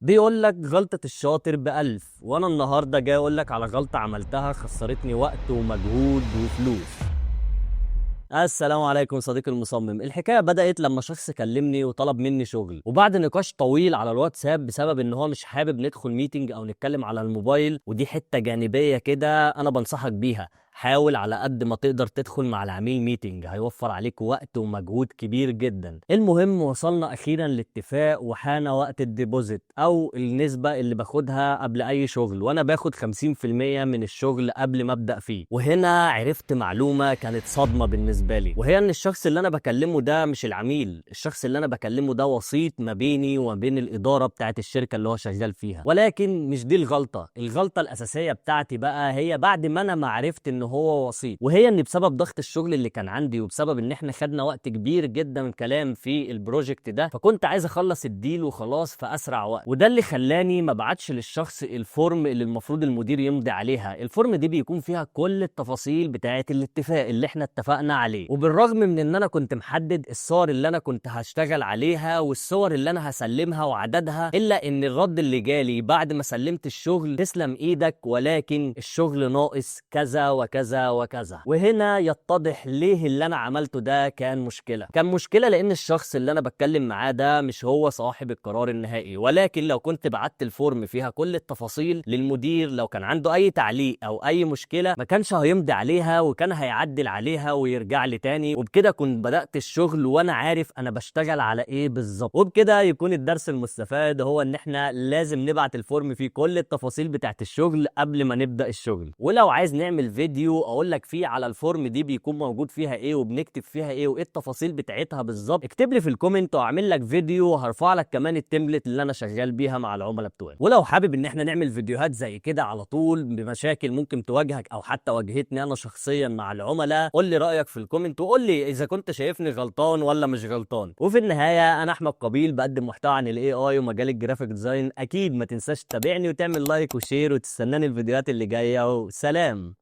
بيقول لك غلطة الشاطر بألف، وأنا النهاردة جاي أقول لك على غلطة عملتها خسرتني وقت ومجهود وفلوس. السلام عليكم صديقي المصمم. الحكاية بدأت لما شخص كلمني وطلب مني شغل، وبعد نقاش طويل على الواتساب بسبب ان هو مش حابب ندخل meeting او نتكلم على الموبايل، ودي حتة جانبية كده انا بنصحك بيها، حاول على قد ما تقدر تدخل مع العميل meeting، هيوفر عليك وقت ومجهود كبير جدا. المهم وصلنا اخيرا لاتفاق، وحان وقت ال deposit او النسبة اللي باخدها قبل اي شغل، وانا باخد 50% من الشغل قبل ما ابدا فيه. وهنا عرفت معلومة كانت صدمة بالنسبة لي، وهي ان الشخص اللي انا بكلمه ده مش العميل، الشخص اللي انا بكلمه ده وسيط ما بيني وما بين الادارة بتاعت الشركة اللي هو شغال فيها. ولكن مش دي الغلطة، الغلطة الاساسية بتاعتي بقى هي بعد ما انا ما عرفت ان هو وسيط، وهي ان بسبب ضغط الشغل اللي كان عندي وبسبب ان احنا خدنا وقت كبير جدا كلام في ال project ده، فكنت عايز اخلص ال deal وخلاص في اسرع وقت، وده اللي خلاني ما بعتش للشخص ال form اللي المفروض المدير يمضي عليها. ال form دي بيكون فيها كل التفاصيل بتاعه الاتفاق اللي احنا اتفقنا عليه، وبالرغم من ان انا كنت محدد الصور اللي انا كنت هشتغل عليها والصور اللي انا هسلمها وعددها، الا ان الرد اللي جالي بعد ما سلمت الشغل: تسلم ايدك، ولكن الشغل ناقص كذا وكذا وكذا. وهنا يتضح ليه اللي انا عملته ده كان مشكلة. كان مشكلة لان الشخص اللي انا بتكلم معاه ده مش هو صاحب القرار النهائي، ولكن لو كنت بعت ال form فيها كل التفاصيل للمدير، لو كان عنده اي تعليق او اي مشكلة ما كانش هيمضي عليها وكان هيعدل عليها ويرجع لي تاني، وبكده كنت بدات الشغل وانا عارف انا بشتغل على ايه بالظبط. وبكده يكون الدرس المستفاد هو ان احنا لازم نبعت ال form فيه كل التفاصيل بتاعت الشغل قبل ما نبدا الشغل. ولو عايز نعمل فيديو اقول لك فيه على ال form دي بيكون موجود فيها ايه وبنكتب فيها ايه وايه التفاصيل بتاعتها بالظبط، اكتب لي في ال comment واعمل لك فيديو، وهرفع لك كمان ال template اللي انا شغال بيها مع العملاء بتوعي. ولو حابب ان احنا نعمل فيديوهات زي كده على طول بمشاكل ممكن تواجهك او حتى واجهتني انا شخصيا مع العملاء، قول لي رايك في ال comment وقول لي اذا كنت شايفني غلطان ولا مش غلطان. وفي النهاية انا احمد قبيل، بقدم محتوى عن ال AI ومجال ال graphic design. اكيد ما تنساش تتابعني وتعمل like و share وتستناني الفيديوهات اللي جاية، وسلام.